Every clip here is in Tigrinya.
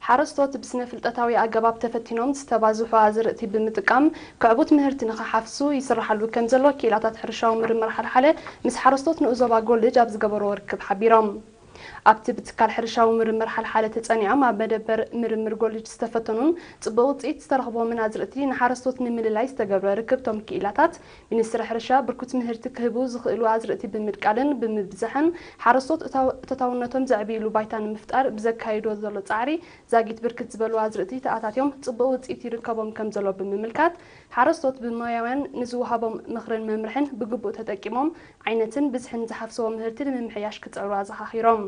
ሓረስቶት ብስነ ፍልጠታዊ ኣገባብ ተፈቲኖም ዝተባዝሑ ኣዝርእቲ ብምጥቃም ክዕቡት ምህርቲ ንኽሓፍሱ ይስራሓሉ ከም ዘሎ ክኢላታት ሕርሻዊ ምርምር ሓልሓለ ምስ ሓረስቶት ንኡስ ዞባ ጎልጅ ኣብ ዝገበርዎ ርክብ ሓቢሮም። ኣብቲ ብትካል ሕርሻዊ ምርምር ሓልሓለ ተጸኒዖም ኣብ መደበር ምርምር ጎልጅ ዝተፈተኑን ጽቡቕ ውጽኢት ዝተረኽቦምን ኣዝርእቲ ንሓረስቶት ንምልላይ ዝተገብረ ርክብ፣ እቶም ክኢላታት ሚኒስትሪ ሕርሻ ብርኩት ምህርቲ ክህቡ ዝኽእሉ ኣዝርእቲ ብምድቃልን ብምብዛሕን ሓረስቶት እታው-፣ እቶታውነቶም ዘዕብይሉ ባይታ ንምፍጣር ብዘካይዶ ዘሎ ጻዕሪ ዛጊት ብርክት ዝበሉ ኣዝርእቲ ተኣታትዮም ጽቡቕ ውጽኢት ይርከቦም ከም ዘሎ ብምምልካት፣ ሓረስቶት ብሞያውያን ንዝወሃቦም ምኽርን መምርሕን ብግቡእ ተጠቂሞም ዓይነትን ብዝሕን ዝሓፍስዎ ምህርቲ ንምምሕያሽ ክጽዕሩ ኣዘኻኺሮም።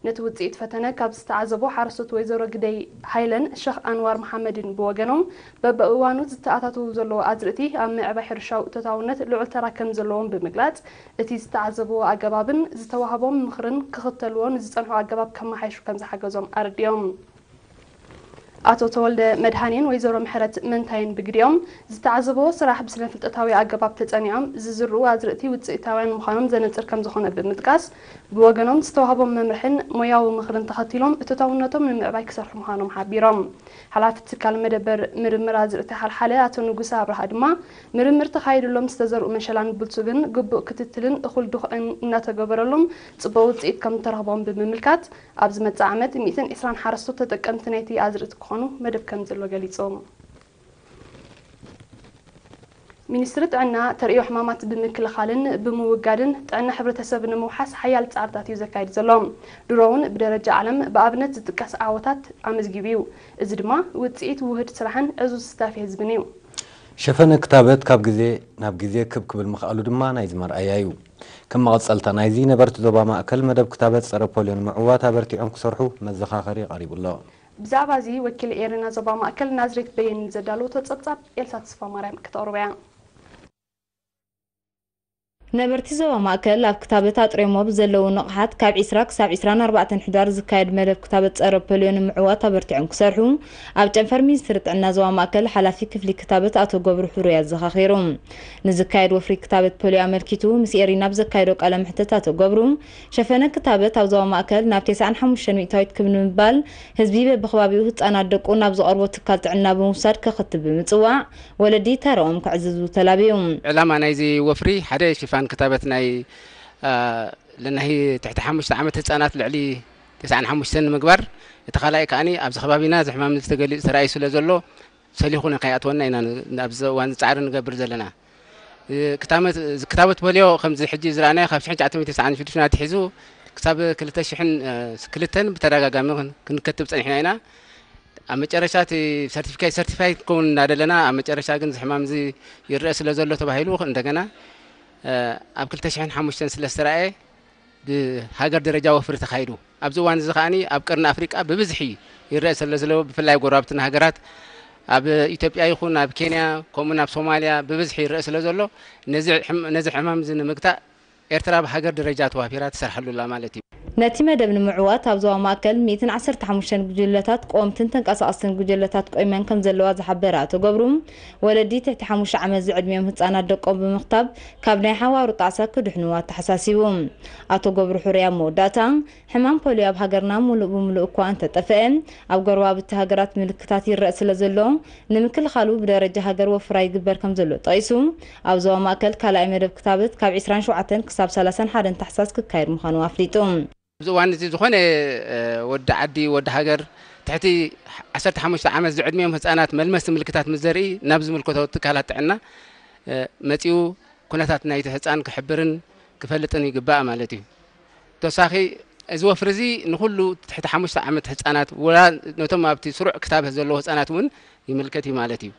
ነቲ ውጽኢት ፈተነ ካብ ዝተዓዘቡ ሓረስቶት ወይዘሮ ግደይ ሃይለን ሸኽ ኣንዋር መሓመድን ብወገኖም፣ በብእዋኑ ዝተኣታተዉ ዘለዉ ኣዝርእቲ ኣብ ምዕባይ ሕርሻዊ እቶታውነት ልዑል ተራ ከም ዘለዎም ብምግላጽ፣ እቲ ዝተዓዘብዎ ኣገባብን ዝተዋህቦም ምኽርን ክኽተልዎ ንዝጸንሑ ኣገባብ ከመሓይሹ ከም ዝሓገዞም ኣረዲኦም። ኣቶ ተወልደ መድሃኔን ወይዘሮ ምሕረት መንታይን ብግዲኦም፣ ዝተዓዘብዎ ስራሕ ብስነ ፍልጠታዊ ኣገባብ ተጸኒዖም ዝዝርኡ ኣዝርእቲ ውጽኢታውያን ምዃኖም ዘነጽር ከም ዝኾነ ብምጥቃስ፣ ብወገኖም ዝተዋህቦም መምርሕን ሞያዊ ምኽርን ተኸቲሎም እቶታውነቶም ንምዕባይ ክሰርሑ ምዃኖም ሓቢሮም። ሓላፊ ትካል መደበር ምርምር ኣዝርእቲ ሓልሓለ ኣቶ ንጉሰ ኣብርሃ ድማ፣ ምርምር ተኻይድሎም ዝተዘርኡ መሸላን ብልሱግን ግቡእ ክትትልን እኹል ድኹዕን እናተገበረሎም ጽቡቕ ውጽኢት ከም እተረኽቦም ብምምልካት፣ ኣብ ዝመጽእ ዓመት ሚእትን ዕስራን ሓረስቶት ተጠቀምቲ ናይቲ ኣዝርእቲ ክኾኑ መደብ ከም ዘሎ ገሊጹ። ሚኒስትሪ ጥዕና፣ ተርእዮ ሕማማት ብምክልኻልን ብምውጋድን ጥዕና ሕብረተሰብ ንምውሓስ ሓያል ጻዕርታት እዩ ዘካይድ ዘሎ። ድሮ እውን ብደረጃ ዓለም ብኣብነት ዝጥቀስ ዓወታት ኣመዝጊቡ እዩ። እዚ ድማ ውጽኢት ውህድ ስራሕን ዕዙዝ ስታፊ ህዝብን እዩ። ሸፈነ ክታበት ካብ ግዜ ናብ ግዜ ክብ ክብል ምኽኣሉ ድማ ናይዚ መርኣያ እዩ። ከም መቐጸልታ ናይዚ፣ ነበርቲ ዞባ ማእከል መደብ ክታበት ጸረ ፖልዮ ንምዕዋት ኣበርቲዖም ክሰርሑ መዘኻኸሪ ቀሪቡ ኣሎ። ብዛዕባ እዚ ወኪል ኤረና ዞባ ማእከል ናዝሬት በየነ ንዘዳለወቶ ጸብጻብ ኤልሳ ተስፋማርያም ክተቕርቦ እያ። ነበርቲ ዞባ ማእከል ኣብ ክታበት ኣጥርዮሞ ብዘለዉ ንቕሓት ካብ ዒስራ ክሳብ ዒስራን ኣርባዕተን ሕዳር ዝካየድ መደብ ክታበት ጸረ ፖልዮ ንምዕዋት ኣበርቲዖም ክሰርሑ ኣብ ጨንፈር ሚኒስትሪ ጥዕና ዞባ ማእከል ሓላፊ ክፍሊ ክታበት ኣቶ ገብሩ ሕሩይ ኣዘኻኺሩ። ንዝካየድ ወፍሪ ክታበት ፖልዮ ኣመልኪቱ ምስ ኤሪና ኣብ ዘካየዶ ቃለ መሕትት ኣቶ ገብሩ፣ ሸፈነ ክታበት ኣብ ዞባ ማእከል ናብ ተስዓን ሓሙሽተን ሚእታዊት ክብ ንምባል ህዝቢ በብኸባቢኡ ህጻናት ደቁ ናብ ዝቐርቦ ትካል ጥዕና ብምውሳድ ከኽትብ ብምጽዋዕ፣ ወለዲ ተረኦም ከዕዝዙ ተላብዩ። ዕላማ ናይዚ ወፍሪ ሓደ ሽፋን ክታበት ናይ ለናሂ ትሕቲ ሓሙሽተ ዓመት ህጻናት ልዕሊ ተስዓን ሓሙሽተን ንምግባር፣ እቲ ካልኣይ ከኣ ኣብዚ ከባቢና እዚ ሕማም እዚ ተገሊጹ ተራእዩ ስለ ዘሎ ሰሊኹ ንከይኣትወና ኢና ኣብዚ እዋን ጻዕሪ ንገብር ዘለና። ክታበት ፖሊዮ ከምዚ ሕጂ ዝረኣናዮ ካብ ሽሕን ትሽዓተ ሚእትን ተስዓን ሽዱሽተን ኣትሒዙ ክሳብ ክልተ ሽሕን ክልተን ብተደጋጋሚ ክንከትብ ጸኒሕና ኢና። ኣብ መጨረሻ እቲ ሰርቲፊካይ ሰርቲፋይ ክኸውን እናደለና ኣብ መጨረሻ ግን እዚ ሕማም እዚ ይረአ ስለ ዘሎ ተባሂሉ እንደገና ኣብ ክልተ ሽሕን ሓሙሽተን ስለ ዝተረኣየ ብሃገር ደረጃ ወፍሪ ተኻይዱ። ኣብዚ እዋን እዚ ከኣ ኣብ ቀርኒ ኣፍሪቃ ብብዝሒ ይረአ ስለ ዘሎ ብፍላይ ጎረባብትና ሃገራት ኣብ ኢትዮጵያ ይኹን ኣብ ኬንያ ከምኡውን ኣብ ሶማልያ ብብዝሒ ይረአ ስለ ዘሎ ነዚ ሕማም እዚ ንምግታእ ኤርትራ ብሃገር ደረጃ ተዋፊራ ትሰርሓሉ ኣላ ማለት እዩ። ነቲ መደብ ንምዕዋት ኣብ ዞባ ማእከል ሚእትን ዓሰርተ ሓሙሽተን ጉጅለታት ቆምትን ተንቀሳቐስትን ጉጅለታት ቆይመን ከም ዘለዋ ዝሓበረ ኣቶ ገብሩ፣ ወለዲ ትሕቲ ሓሙሽተ ዓመት ዝዕድሚኦም ህጻናት ደቆም ብምኽታብ ካብ ናይ ሓዋሩ ጣዕሳ ክድሕኑ ኣተሓሳሲቡ። ኣቶ ገብሩ ሕሩይ ኣብ መወዳእታ፣ ሕማም ፖልዮ ኣብ ሃገርና ሙሉእ ብሙሉእ እኳ እንተጠፍአ፣ ኣብ ጎረባብቲ ሃገራት ምልክታት ይረእ ስለ ዘሎ፣ ንምክልኻሉ ብደረጃ ሃገር ወፍራ ይግበር ከም ዘሎ ጠቒሱ፣ ኣብ ዞባ ማእከል ካልኣይ መደብ ክታበት ካብ ዕስራን ሸውዓተን ክሳብ ሰላሳን ሓደን ታሕሳስ ክካየድ ምዃኑ ኣፍሊጡ። ኣብዚ እዋን እዚ ዝኾነ ወዲ ዓዲ፣ ወዲ ሃገር፣ ትሕቲ ዓሰርተ ሓሙሽተ ዓመት ዝዕድሚኦም ህጻናት መልመስቲ ምልክታት ምስ ዘርኢ ናብ ዝምልከቶ ትካላት ጥዕና መጺኡ ኩነታት ናይቲ ህጻን ክሕብርን ክፈልጥን ይግባእ ማለት እዩ። ተወሳኺ እዚ ወፍሪ እዚ ንኹሉ ትሕቲ ሓሙሽተ ዓመት ህጻናት ወላ ነቶም ኣብቲ ስሩዕ ክታበት ዘለዉ ህጻናት እውን ይምልከት እዩ ማለት እዩ።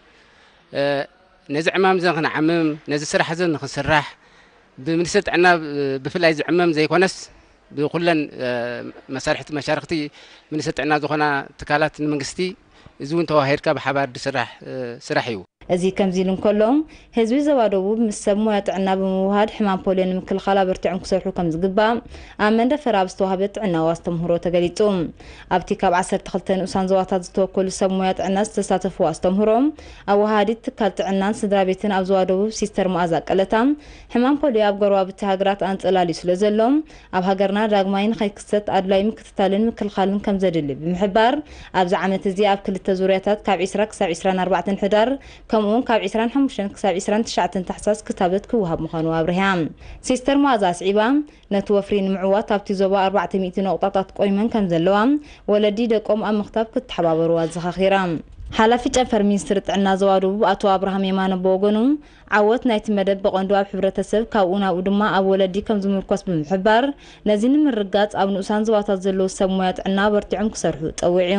ነዚ ዕማም እዚ ንኽንዓምም ነዚ ስራሕ እዚ ንኽንስራሕ ብሚኒስትሪ ጥዕና ብፍላይ ዝዕመም ዘይኮነስ ብኩለን መሳርሕቲ መሻርክቲ ሚኒስትሪ ጥዕና ዝኾና ትካላት ንመንግስቲ እዚ እውን ተዋሂድካ ብሓባር ዝስራሕ ስራሕ እዩ። እዚ ከምዚ ኢሉ እንከሎ፣ ህዝቢ ዞባ ደቡብ ምስ ሰብ ሞያ ጥዕና ብምውሃድ ሕማም ፖልዮ ንምክልኻል ኣበርቲዖም ክሰርሑ ከም ዝግባእ ኣብ መንደፈራ ኣብ ዝተዋህበ ጥዕናዊ ኣስተምህሮ ተገሊጹ። ኣብቲ ካብ ዓሰርተ ክልተ ንኡሳን ዞባታት ዝተወከሉ ሰብ ሞያ ጥዕና ዝተሳተፍዎ ኣስተምህሮ፣ ኣወሃሃዲት ትካል ጥዕናን ስድራ ቤትን ኣብ ዞባ ደቡብ ሲስተር መኣዛ ቀለታ፣ ሕማም ፖልዮ ኣብ ጎረባብቲ ሃገራት ኣንጸላልዩ ስለ ዘሎ፣ ኣብ ሃገርና ዳግማይ ንኸይክሰት ኣድላዪ ምክትታልን ምክልኻልን ከም ዘድሊ ብምሕባር፣ ኣብዚ ዓመት እዚ ኣብ ክልተ ዙርያታት ካብ ዕስራ ክሳብ ዕስራን ኣርባዕተን ሕዳር፣ ከምኡውን ካብ ዕስራን ሓሙሽተን ክሳብ ዕስራን ትሽዓተን ታሕሳስ ክታበት ክወሃብ ምዃኑ ኣብሪሃ። ሲስተር መኣዛ ኣስዒባ፣ ነቲ ወፍሪ ንምዕዋት ኣብቲ ዞባ ኣርባዕተ ሚእቲ ነቑጣታት ቆይመን ከም ዘለዋ፣ ወለዲ ደቆም ኣብ ምኽታብ ክተሓባበሩ ኣዘኻኺራ። ሓላፊ ጨንፈር ሚኒስትሪ ጥዕና ዞባ ደቡብ ኣቶ ኣብርሃም የማነ ብወገኑ፣ ዓወት ናይቲ መደብ ብቐንዱ ኣብ ሕብረተሰብ፣ ካብኡ ናብኡ ድማ ኣብ ወለዲ ከም ዝምርኮስ ብምሕባር፣ ነዚ ንምርግጋጽ ኣብ ንኡሳን ዞባታት ዘለዉ ሰብ ሞያ ጥዕና ኣበርቲዖም ክሰርሑ ጸዊዑ።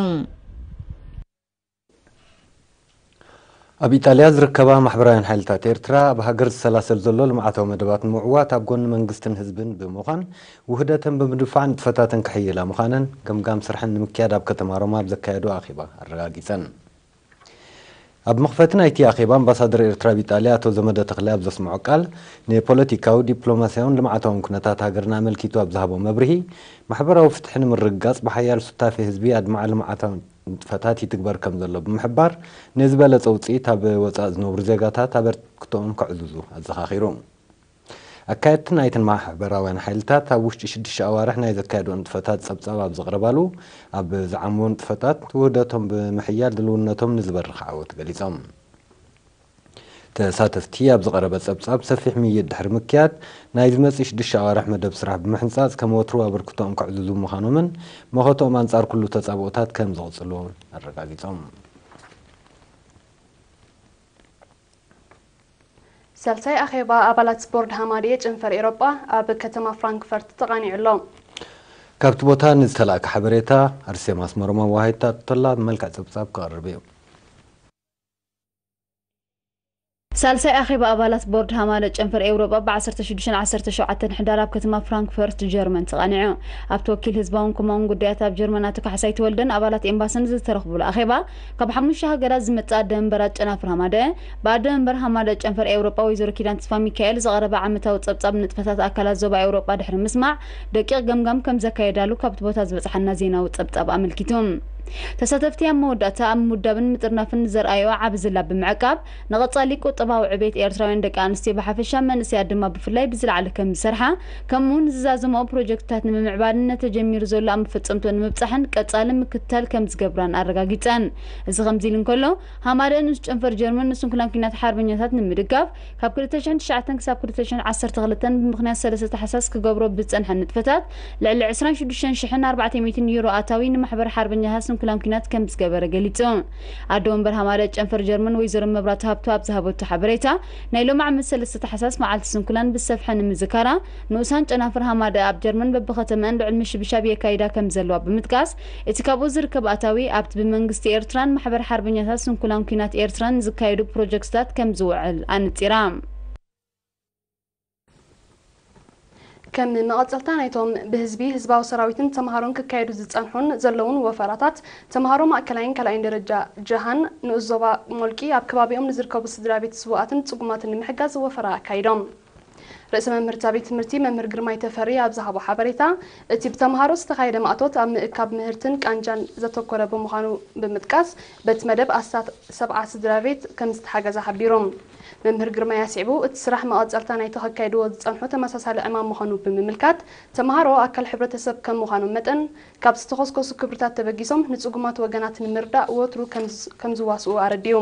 ኣብ ኢጣልያ ዝርከባ ማሕበራውያን ሓይልታት ኤርትራ፣ ኣብ ሃገር ዝሰላሰል ዘሎ ልምዓታዊ መደባት ንምዕዋት ኣብ ጎኒ መንግስትን ህዝብን ብምዃን፣ ውህደተን ብምድፋዕ ንጥፈታተን ክሕይላ ምዃነን፣ ገምጋም ስርሐን ንምክያድ ኣብ ከተማ ሮማ ኣብ ዘካየዶ ኣኼባ ኣረጋጊጸን። ኣብ መኽፈቲ ናይቲ ኣኼባ፣ ኣምባሳደር ኤርትራ ኣብ ኢጣልያ ኣቶ ዘመደ ተኽለ ኣብ ዘስምዖ ቃል፣ ንፖለቲካዊ፣ ዲፕሎማስያውን ልምዓታውን ኩነታት ሃገርና ኣመልኪቱ ኣብ ዝሃቦ መብርሂ፣ ማሕበራዊ ፍትሒ ንምርግጋጽ ብሓያል ሱታፌ ህዝቢ ኣድማዒ ልምዓታዊ ንጥፈታት ይትግበር ከም ዘሎ ብምሕባር፣ ንዝበለጸ ውጽኢት ኣብ ወጻኢ ዝነብሩ ዜጋታት ኣበርክቶኦም ከዕዝዙ ኣዘኻኺሩ። ኣካየድቲ ናይተን ማሕበራውያን ሓይልታት ኣብ ውሽጢ ሽዱሽተ ኣዋርሕ ናይ ዘካየድኦ ንጥፈታት ጸብጻብ ኣብ ዘቕረባሉ፣ ኣብ ዝዓመዎ ንጥፈታት ውህደቶም ብምሕያል ድልውነቶም ንዝበርኽ ዓወት ገሊጾም። ተሳተፍቲ ኣብ ዝቐረበ ጸብጻብ ሰፊሕ ምይይጥ ድሕሪ ምክያድ፣ ናይ ዝመጽእ ሽዱሽተ ኣዋርሕ መደብ ስራሕ ብምሕንጻጽ ከም ወትሩ ኣበርክቶኦም ከዕዝዙ ምዃኖምን መኸተኦም ኣንጻር ኩሉ ተጻብኦታት ከም ዝቕጽሉ ኣረጋጊጾም። ሳልሳይ ኣኼባ ኣባላት ቦርድ ሃማደኤ ጨንፈር ኤውሮጳ ኣብ ከተማ ፍራንክፈርት ተቓኒዑ ኣሎ። ካብቲ ቦታ ንዝተላእከ ሓበሬታ ኣርሴማ ኣስመሮም ኣወሃሂድታቶላ ብመልክዕ ጸብጻብ ክቐርብ እዩ። ሳልሳይ ኣኼባ ኣባላት ቦርድ ሃማደኤ ጨንፈር ኤውሮጳ ብ ዓሰርተ ሽዱሽተን ዓሰርተ ሸውዓተን ሕዳር ኣብ ከተማ ፍራንክፈርት ጀርመን ተቓኒዑ። ኣብቲ ወኪል ህዝባውን ኮማውን ጉዳያት ኣብ ጀርመን ኣቶ ካሕሳይ ተወልደን ኣባላት ኤምባስን ዝተረኽቡሉ ኣኼባ፣ ካብ ሓሙሽተ ሃገራት ዝመጽኣ ኣደ መንበራት ጨናፍር ሃማደኤ፣ ብኣደ መንበር ሃማደኤ ጨንፈር ኤውሮጳ ወይዘሮ ኪዳን ተስፋሚካኤል ዝቐረበ ዓመታዊ ጸብጻብ ንጥፈታት ኣካላት ዞባ ኤውሮጳ ድሕሪ ምስማዕ፣ ደቂቕ ገምጋም ከም ዘካየዳሉ ካብቲ ቦታ ዝበጽሓና ዜናዊ ጸብጻብ ኣመልኪቱ። ተሳተፍቲ ኣብ መወዳእታ ኣብ ምውዳብን ምጥርናፍን ንዘርኣዮ ዓቢ ዝላ ብምዕቃብ፣ ንቐጻሊ ቁጠባዊ ዕቤት ኤርትራውያን ደቂ ኣንስትዮ ብሓፈሻ መንእሰያት ድማ ብፍላይ ብዝለዓለ ከም ዝሰርሓ፣ ከምኡውን ዝዛዘምኦ ፕሮጀክትታት ንምምዕባልን ነቲ ተጀሚሩ ዘሎ ኣብ መፈጸምትኡ ንምብጻሕን ቀጻሊ ምክትታል ከም ዝገብራን ኣረጋጊጸን። እዚ ከምዚ ኢሉ እንከሎ፣ ሃማደኤ ንኡስ ጨንፈር ጀርመን ንስንኩላን ኲናት ሓርበኛታት ንምድጋፍ ካብ ክልተ ሽሕን ትሽዓተን ክሳብ ክልተ ሽሕን ዓሰርተ ክልተን ብምኽንያት ሰለስተ ታሕሳስ ክገብሮ ብዝጸንሐ ንጥፈታት ልዕሊ ዕስራን ሽዱሽተን ሽሕን ኣርባዕተ ሚእትን ዩሮ ኣታዊ ንማሕበር ሓርበኛታት ስንኩላን ኲናት ከም ዝገበረ ገሊጹ። ኣደ ወንበር ሃማደኤ ጨንፈር ጀርመን ወይዘሮ መብራቱ ሃብቱ ኣብ ዝሃበቶ ሓበሬታ፣ ናይ ሎሚ ዓመት ሰለስተ ታሕሳስ መዓልቲ ስንኩላን ብዝሰፍሐ ንምዝካራ፣ ንኡሳን ጨናፍር ሃማደኤ ኣብ ጀርመን በብኸተመአን ልዑል ምሽብሻብ የካይዳ ከም ዘለዋ ብምጥቃስ፣ እቲ ካብኡ ዝርከብ ኣታዊ ኣብቲ ብመንግስቲ ኤርትራን ማሕበር ሓርበኛታት ስንኩላን ኲናት ኤርትራን ዝካየዱ ፕሮጀክትታት ከም ዝውዕል ኣነጺራ። ከም መቐጸልታ ናይቶም ብህዝቢ፣ ህዝባዊ ሰራዊትን ተምሃሮን ክካየዱ ዝጸንሑን ዘለውን ወፈራታት፣ ተምሃሮ ማእከላይን ካልኣይን ደረጃ ጀሃን ንኡስ ዞባ ሞልቂ ኣብ ከባቢኦም ንዝርከቡ ስድራ ቤት ስዉኣትን ጽጉማትን ንምሕጋዝ ወፈራ ኣካይዶም። ርእሰ መምህር እታ ቤት ትምህርቲ መምህር ግርማይ ተፈሪ ኣብ ዝሃቦ ሓበሬታ፣ እቲ ብተምሃሮ ዝተኻየደ ማእቶት ኣብ ምእካብ ምህርትን ቃንጃን ዘተኮረ ብምዃኑ ብምጥቃስ፣ በቲ መደብ ኣስታት ሰብዓ ስድራ ቤት ከም ዝተሓገዛ ሓቢሮም። መምህር ግርማይ ኣስዒቡ፣ እቲ ስራሕ መቐጸልታ ናይቲ ከካይድዎ ዝጸንሑ ተመሳሳሊ ዕማም ምዃኑ ብምምልካት፣ ተምሃሮ ኣካል ሕብረተሰብ ከም ምዃኖም መጠን፣ ካብ ዝተኾስኮሱ ክብርታት ተበጊሶም ንጽጉማት ወገናት ንምርዳእ ወትሩ ከም ዝ-፣ ከም ዝዋስኡ ኣረዲኡ።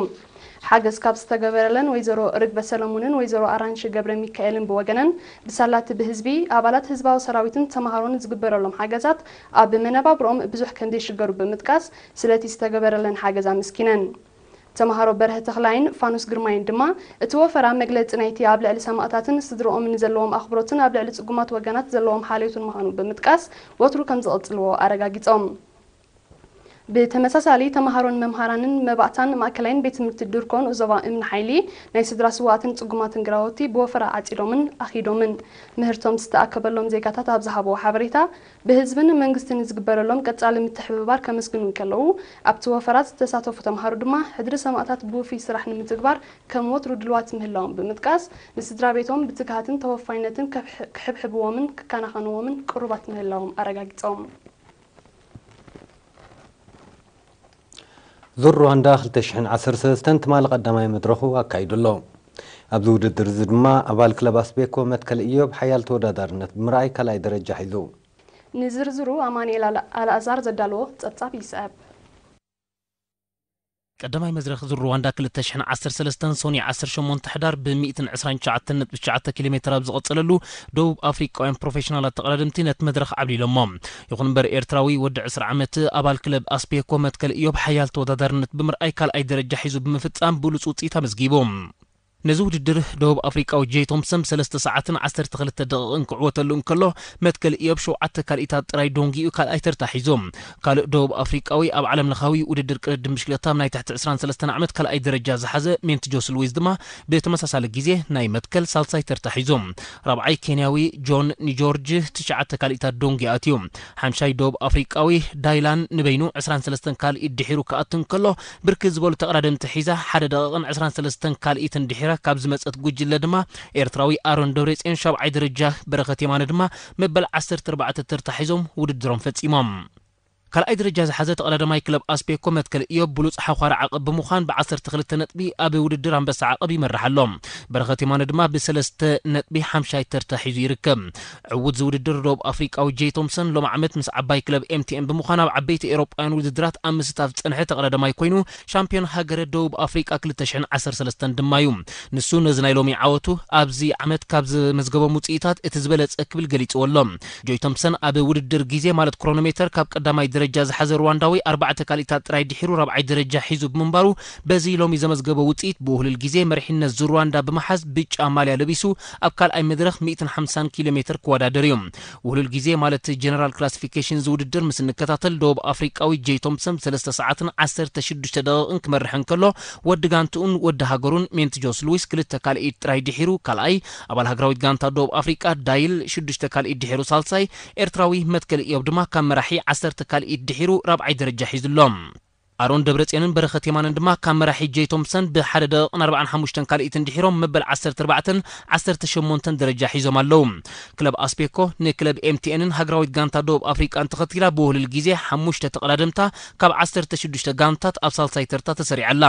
ሓገዝ ካብ ዝተገበረለን ወይዘሮ ርግበ ሰለሙንን ወይዘሮ ኣራንሺ ገብረ ሚካኤልን ብወገነን፣ ብሳላቲ ብህዝቢ፣ ኣባላት ህዝባዊ ሰራዊትን ተምሃሮን ዝግበረሎም ሓገዛት ኣብ መነባብሮኦም ብዙሕ ከም ዘይሽገሩ ብምጥቃስ፣ ስለቲ ዝተገበረለን ሓገዝ ኣመስኪነን። ተምሃሮ በርሀ ተኽላይን ፋኑስ ግርማይን ድማ፣ እቲ ወፈራ መግለጺ ናይቲ ኣብ ልዕሊ ሰማእታትን ስድርኦምን ዘለዎም ኣኽብሮትን ኣብ ልዕሊ ጽጉማት ወገናት ዘለዎም ሓልዮትን ምዃኑ ብምጥቃስ፣ ወትሩ ከም ዝቕጽልዎ ኣረጋጊጾም። ብተመሳሳሊ፣ ተምሃሮን መምሃራንን መባእታን ማእከላይን ቤት ትምህርቲ ድርኮን ዞባ እምኒ ሓይሊ ናይ ስድራ ስውኣትን ጽጉማትን ግራውቲ ብወፈራ ዓጺዶምን ኣኺዶምን። ምህርቶም ዝተኣከበሎም ዜጋታት ኣብ ዝሃብዎ ሓበሬታ፣ ብህዝብን መንግስትን ዝግበረሎም ቀጻሊ ምትሕብባር ከመስግኑ እንከለዉ፣ ኣብቲ ወፈራ ዝተሳተፉ ተምሃሮ ድማ ሕድሪ ሰማእታት ብውፉይ ስራሕ ንምትግባር ከም ወትሩ ድልዋት ምህላዎም ብምጥቃስ፣ ንስድራ ቤቶም ብትግሃትን ተወፋይነትን ከብሕ-፣ ክሕብሕብዎምን ክከናኸንዎምን ቅሩባት ምህላዎም ኣረጋጊጾም። ዙር ሩዋንዳ ክልተ ሽሕን ዓሰርተ ሰለስተን ትማሊ ቀዳማይ መድረኹ ኣካይዱ ኣሎ። ኣብዚ ውድድር እዚ ድማ ኣባል ክለብ ኣስቤኮ መትከል ኢዮብ ሓያል ተወዳዳርነት ብምርኣይ ካልኣይ ደረጃ ሒዙ። ንዝርዝሩ ኣማኑኤል ኣል-፣ ኣልኣዛር ዘዳለዎ ጸብጻብ ይስዕብ። ቀዳማይ መድረኽ ዙር ሩዋንዳ ክልተ ሽሕን ዓሰርተ ሰለስተን ሶኒ ዓሰርተ ሸሞንተ ሕዳር ብ ሚእትን ዕስራን ትሽዓተን ነጥቢ ትሽዓተ ኪሎ ሜትር ኣብ ዝቐጸለሉ፣ ደቡብ ኣፍሪቃውያን ፕሮፌሽናላት ተቐዳደምቲ ነቲ መድረኽ ዓብሊሎሞ። ይኹን እምበር፣ ኤርትራዊ ወዲ ዕስራ ዓመት ኣባል ክለብ ኣስፔኮ መትከል ኢዮብ ሓያል ተወዳዳርነት ብምርኣይ ካልኣይ ደረጃ ሒዙ ብምፍጻም ብሉጽ ውጽኢት ኣመዝጊቡ። ነዚ ውድድር ደቡብ ኣፍሪቃዊ ጄይ ቶምሰን ብሰለስተ ሰዓትን ዓሰርተ ክልተ ደቂቕን ክዕወተሉ እንከሎ፣ መትከል ኢዮብ ሸውዓተ ካልኢታት ጥራይ ዶንጊኡ ካልኣይ ተርታ ሒዙ። ካልእ ደቡብ ኣፍሪቃዊ ኣብ ዓለምለኻዊ ውድድር ቅድድም ብሽክለታ ናይ ትሕቲ ዕስራን ሰለስተን ዓመት ካልኣይ ደረጃ ዝሓዘ ሜንት ጆስ ሉዊዝ ድማ ብተመሳሳሊ ግዜ ናይ መትከል ሳልሳይ ተርታ ሒዙ። ራብዓይ ኬንያዊ ጆን ኒጆርጅ ትሽዓተ ካልኢታት ዶንጊ ኣትዩ። ሓምሻይ ደቡብ ኣፍሪቃዊ ዳይላን ንበይኑ ዕስራን ሰለስተን ካልኢት ድሒሩ ክኣቱ እንከሎ፣ ብርክት ዝበሉ ተቐዳደምቲ ሒዛ ሓደ ደቂቕን ዕስራን ሰለስተን ካልኢትን ድሒራ ካብ ዝመጸት ጉጅለ ድማ ኤርትራዊ ኣሮን ደብረጽዮን ሻብዓይ ደረጃ፣ በረኸት የማነ ድማ መበል ዓሰርተ ኣርባዕተ ተርታ ሒዞም ውድድሮም ፈጺሞም። ካልኣይ ደረጃ ዝሓዘ ተቐዳዳማይ ክለብ ኣስፔኮ መትከል ኢዮብ ብሉጽ ሓዃሪ ዓቐብ ብምዃን ብዓሰርተ ክልተ ነጥቢ ኣብ ውድድር ኣንበሳ ዓቐብ ይመርሕ ኣሎ። በረኸት የማነ ድማ ብሰለስተ ነጥቢ ሓምሻይ ተርታ ሒዙ ይርከብ። ዕዉት ዝውድድር ደቡብ ኣፍሪቃዊ ጄይ ቶምሰን ሎም ዓመት ምስ ዓባይ ክለብ ኤምቲኤን ብምዃን ኣብ ዓበይቲ ኤውሮጳውያን ውድድራት ኣብ ምስታፍ ዝጸንሐ ተቐዳዳማይ ኮይኑ፣ ሻምፒዮን ሃገረ ደቡብ ኣፍሪቃ ክልተ ሽሕን ዓሰርተ ሰለስተን ድማ እዩ። ንሱ ነዚ ናይ ሎሚ ዓወቱ ኣብዚ ዓመት ካብ ዘመዝገቦም ውጽኢታት እቲ ዝበለጸ ክብል ገሊጽዎ ኣሎ። ጆይ ቶምሰን ኣብ ውድድር ግዜ ማለት ክሮኖሜተር ካብ ቀዳማይ ደረጃ ዝሓዘ ሩዋንዳዊ ኣርባዕተ ካልኢታት ጥራይ ድሒሩ ራብዓይ ደረጃ ሒዙ ብምንባሩ፣ በዚ ሎሚ ዘመዝገቦ ውጽኢት ብውህሉል ግዜ መሪሕነት ዙር ሩዋንዳ ብምሓዝ ብጫ ማልያ ለቢሱ ኣብ ካልኣይ መድረኽ ሚእትን ሓምሳን ኪሎ ሜትር ክወዳደር እዩ። ውህሉል ግዜ ማለት ጀነራል ክላሲፊኬሽን ዝውድድር ምስ እንከታተል፣ ደቡብ ኣፍሪቃዊ ጄይ ቶምሰን ብሰለስተ ሰዓትን ዓሰርተ ሽዱሽተ ደቂቕን ክመርሕ እንከሎ፣ ወዲ ጋንትኡን ወዲ ሃገሩን ሜንት ጆስ ሉዊስ ክልተ ካልኢት ጥራይ ድሒሩ ካልኣይ፣ ኣባል ሃገራዊት ጋንታ ደቡብ ኣፍሪቃ ዳይል ሽዱሽተ ካልኢት ድሒሩ ሳልሳይ፣ ኤርትራዊ መትከል ኢዮብ ድማ ካብ መራሒ ዓሰርተ ካልኢት ድሒሩ ራብዓይ ደረጃ ሒዙ ኣሎ። ኣሮን ደብረጽዮንን በረኸት የማነን ድማ ካብ መራሒ ጄይ ቶምሰን ብሓደ ደቂቕን ኣርባዓን ሓሙሽተን ካልኢትን ድሒሮም መበል ዓሰርተ ኣርባዕተን ዓሰርተ ሸሞንተን ደረጃ ሒዞም ኣለዉ። ክለብ ኣስፔኮ ንክለብ ኤምቲኤንን ሃገራዊት ጋንታ ደቡብ ኣፍሪቃን ተኸቲላ ብውህሉል ግዜ ሓሙሽተ ተቐዳደምታ ካብ ዓሰርተ ሽዱሽተ ጋንታት ኣብ ሳልሳይ ተርታ ተሰሪዓ ኣላ።